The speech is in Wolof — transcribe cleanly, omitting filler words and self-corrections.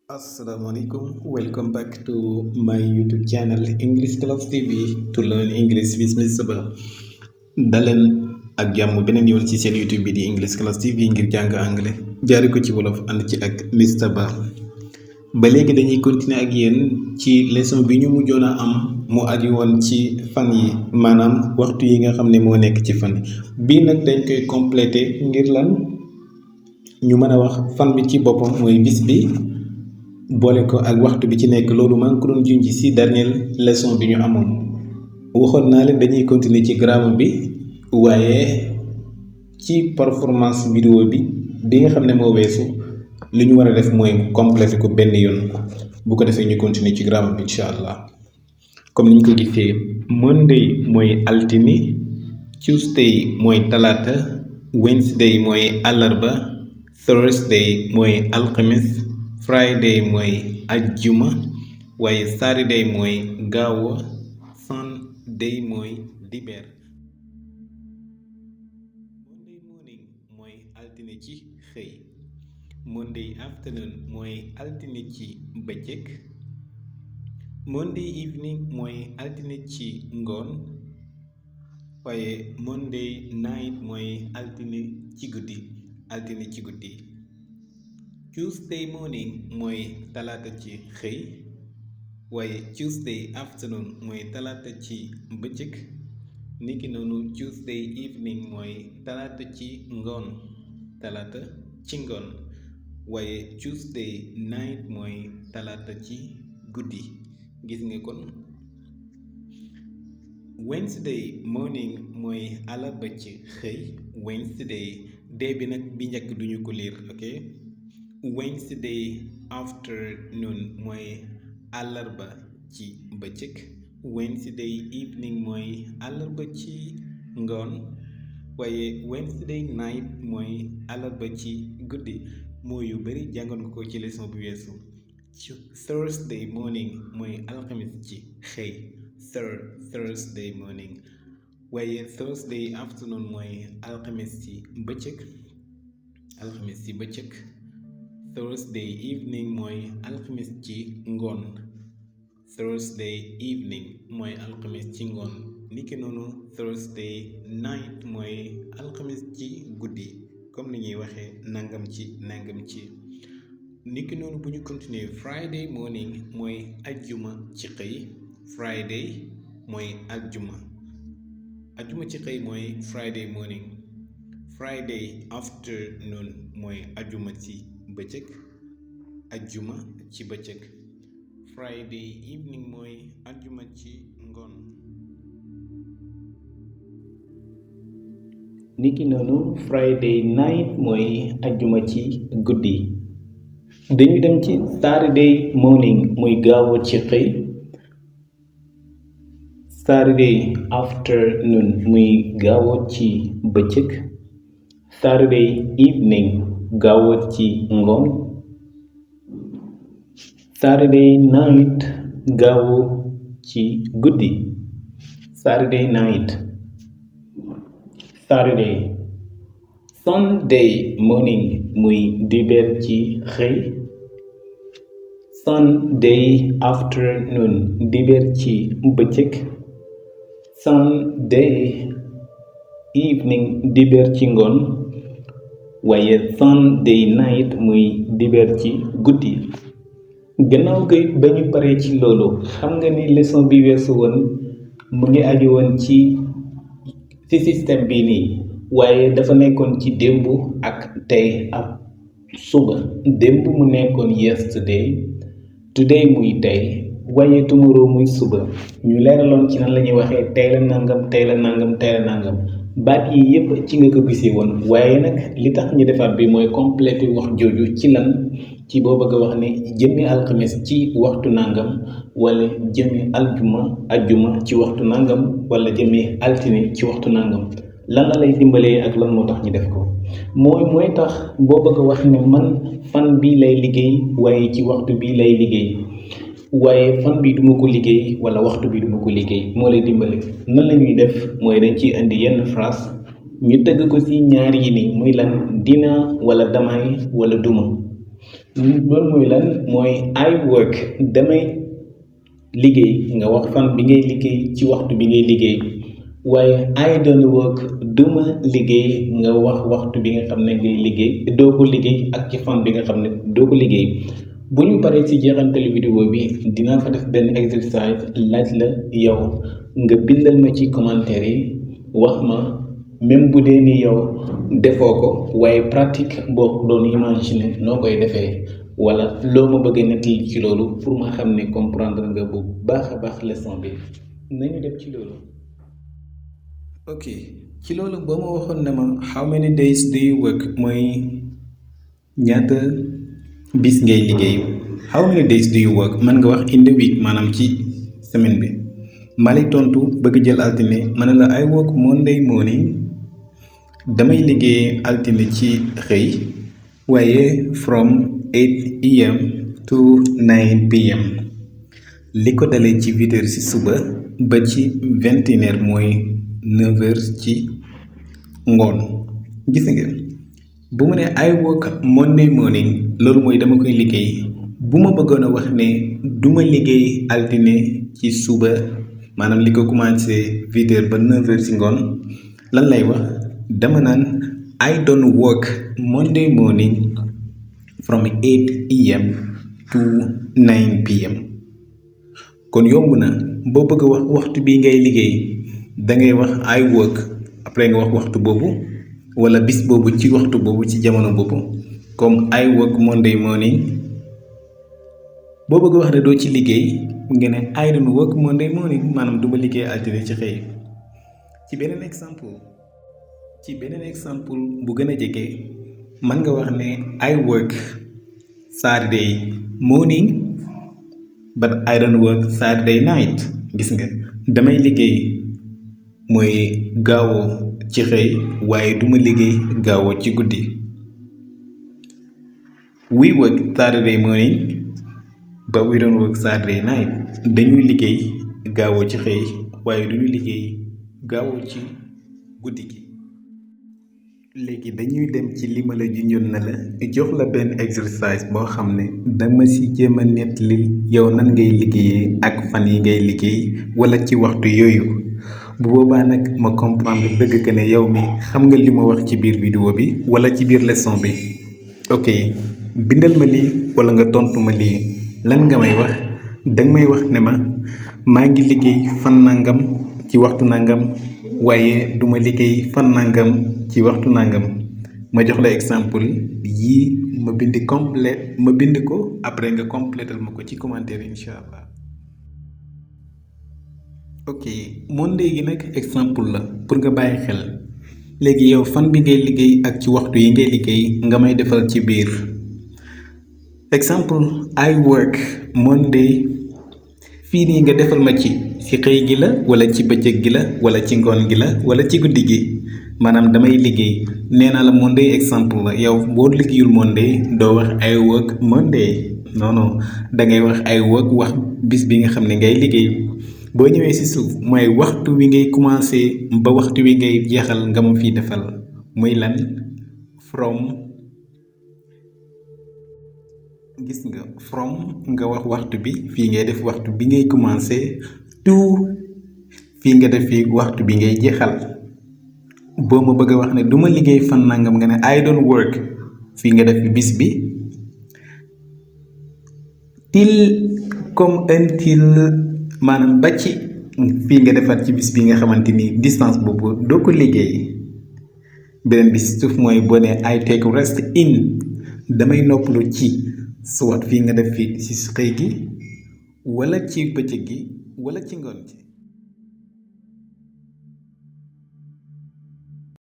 Assalamualaikum. Welcome back to my YouTube channel English Class TV to learn English with Mr. Ba. daleen ak jàmm beneen yoon ci seen YouTube bi di English Class TV ngir jàng anglais jaare ko ci wolof ànd ci ak Mr. Ba. ba léegi dañuy continuer ak yéen ci leçon bi ñu mujjoon a am mu aju woon ci fan yi maanaam waxtu yi nga xam ne moo nekk ci fan bii nag dañ koy compléter ngir lan ñu mën a wax fan bi ci boppam mooy bis bi boole ko ak waxtu bi ci nekk loolu maa ngi ko doon junj ci dernière leçon bi ñu amoon waxoon naa leen dañuy continuer ci grammaire bi waaye ci performance vidéo bi nga xam ne moo weesu li ñu war a def mooy compléter ko benn yoon bu ko defee ñu continuer ci grammaire bi incha allah comme ni ñu ko gisee Monday mooy altine, Tuesday mooy talaata, Wednesday mooy àllarba, Thursday mooy alxames, Friday mooy ajjuma, waaye Saturday mooy gaawo, Sunday mooy dibeer. Monday morning mooy altine ci xëy, Monday afternoon mooy altine ci bëccëg, Monday evening mooy altine ci ngoon, waaye Monday night mooy altine ci guddi. Tuesday morning mooy talaata ci xëy, waaye Tuesday afternoon mooy talaata ci bëccëg, niki noonu Tuesday evening mooy talaata ci ngoon, waaye Tuesday night mooy talaata ci guddi. Gis nga kon Wednesday morning mooy àllarba ci xëy, Wednesday day bi nag bi njëkk duñu ko liir, ok. Wednesday afternoon mooy àllarba ci bëccëg, Wednesday evening mooy àllarba ci ngoon, waaye Wednesday night mooy àllarba ci guddi. moo yu bari jàngoon nga ko ci leçon bu weesu. Thursday morning mooy alxamis ci xëy, Thursday morning, waaye Thursday afternoon mooy alxamis ci bëccëg, Thursday evening mooy alxamis ci ngoon, niki noonu Thursday night mooy alxamis ci guddi, comme ni ñuy waxee nangam ci. niki noonu bu ñu continuer Friday morning mooy ajjuma ci xëy, Friday mooy ajjuma ci xëy mooy Friday morning, Friday afternoon mooy ajjuma ci bëccëg, Friday evening mooy ajjuma ci ngoon. niki noonu Friday night mooy ajjuma ci guddi. dañu dem ci Saturday morning muy gaawu ci xëy, Saturday afternoon muy gaawu ci bëccëg, Saturday evening gaawu ci ngoon, Saturday night gaawu ci guddi. Saturday night. Sunday morning muy dibeer ci xëy, Sunday afternoon dibeer ci bëccëg, Sunday evening dibeer ci ngoon, waaye Sunday night muy dibeer ci guddi. gannaaw ga ba ñu paree ci loolu xam nga ni leçon bi weesu woon mu ngi aju woon ci système bii nii, waaye dafa nekkoon ci démb ak tey ak suba. démb mu nekkoon yesterday, today muy tey, waaye tomorrow muy suba. ñu leeraloon ci nan la ñuy waxee tey la nangam. baat yi yépp ci nga ko gisee woon, waaye nag li tax ñu defaat bi mooy compléter wax jooju ci lan, ci boo bëgg a wax ne jëmmi alxames ci waxtu nangam, wala jëmmi ajjuma ci waxtu nangam, wala jëmmi altine ci waxtu nangam. lan la lay dimbalee ak lan moo tax ñu def ko mooy tax boo bëgg a wax ne man fan bii lay liggéey waaye ci waxtu bii lay liggéey, waaye fan bi duma ko liggéey wala waxtu bi duma ko liggéey, moo lay dimbale. nan la ñuy def mooy dañ ciy indi yenn phrase ñu tëgg ko ci ñaar yi nii muy lan, dina wala damay wala duma. loolu mooy lan mooy I work damay liggéey nga wax fan bi ngay liggéey ci waxtu bi ngay liggéey waaye I don't work duma liggéey nga wax waxtu bi nga xam ne ngay liggéey doo ko liggéey ak ci fan bi nga xam ne doo ko liggéey bu ñu paree ci jeexantal vidéo bi dinaa fa def benn exercice laaj la yow nga bindal ma ci commentaire yi wax ma même bu dee ni yow defoo ko waaye pratique boo ko doon imaginer noo koy defee wala loo ma bëgg a nettali ci loolu pour ma xam ne comprendre nga bu baax a baax leçon bi nañu dem ci loolu. ok ci loolu boo ma waxoon ne ma how many days do you work mooy ñaata bis ngay liggéey how many days do you work mën nga wax in the week maanaam ci semaine bi ma lay tontu bëgg jël altine ma ne la I work Monday morning damay liggéey altine ci xëy waaye from 8 am to 9 pm li ko dalee ci 8h ci suba ba ci 21h mooy 9h ci ngoon gis nga bu mu ne I work Monday morning loolu mooy dama koy liggéey bu ma bëggoon a wax ne duma liggéey altine ci suba maanaam li ko commencé 8h ba 9h ci ngoon lan lay wax dama naan I don't work Monday morning from 8 am to 9 pm kon yomb na boo bëgg a wax waxtu bi ngay liggéey dangay wax I work après nga wax waxtu boobu wala bis boobu ci waxtu boobu ci jamono boobu comme I work Monday morning boo bëgg wax ne doo ci liggéey nga ne I don't work Monday morning maanaam duma liggéey altine ci xëy ci beneen exemple bu gën a jege mën nga wax ne I work Saturday morning but I don't work Saturday night gis nga damay liggéey mooy gaawoo ci xëy waaye duma liggéey gaawoo ci guddi we work Saturday morning but we don't work Saturday night dañuy liggéey gaawoo ci xëy waaye duñu liggéey gaawoo ci guddi gi léegi dañuy dem ci li ma la junjoon na la jox la benn exercice boo xam ne dama ci jéem a nettali yow nan ngay liggéeyee ak fan yi ngay liggéey wala ci waxtu yooyu bu boobaa nag ma comprendre dëgg que ne yow mi xam nga li ma wax ci biir vidéo bi wala ci biir leçon bi ok bindal ma lii wala nga tontu ma lii lan nga may wax danga may wax ne ma maa ngi liggéey fan nangam ci waxtu nangam waaye duma liggéey fan nangam ci waxtu nangam ma jox la exemple yii ma bind ko après nga complétal ma ko ci commentaire incha allah. ok Monday gi nag exemple la pour nga bàyyi xel léegi yow fan bi ngay liggéey ak ci waxtu yi ngay liggéey nga may defal ci biir exemple I work Monday fii nii nga defal ma ci xëy gi la wala ci bëccëg gi la wala ci ngoon gi la wala ci guddi gi maanaam damay liggéey nee naa la Monday exemple la yow boo liggéeyul Monday doo wax I work Monday non dangay wax I work wax bis bi nga xam ne ngay liggéey boo ñëwee ci suuf mooy waxtu wi ngay commencé ba waxtu wi ngay jeexal nga ma fii defal muy lan from gis nga from nga wax waxtu bi fii ngay def waxtu bi ngay commencé to fii nga def fii waxtu bi ngay jeexal boo ma bëgg a wax ne du ma liggéey fan nangam nga ne I don't work fii nga def bis bi till comme until maanaam ba ci fii nga defaat ci bis bi nga xamante ni distance boobu doo ko liggéey beneen bi si suuf mooy boo ne I take rest in damay noppalu ci soit fii nga def fii ci xëy gi wala ci bëccëg gi wala ci ngoon gi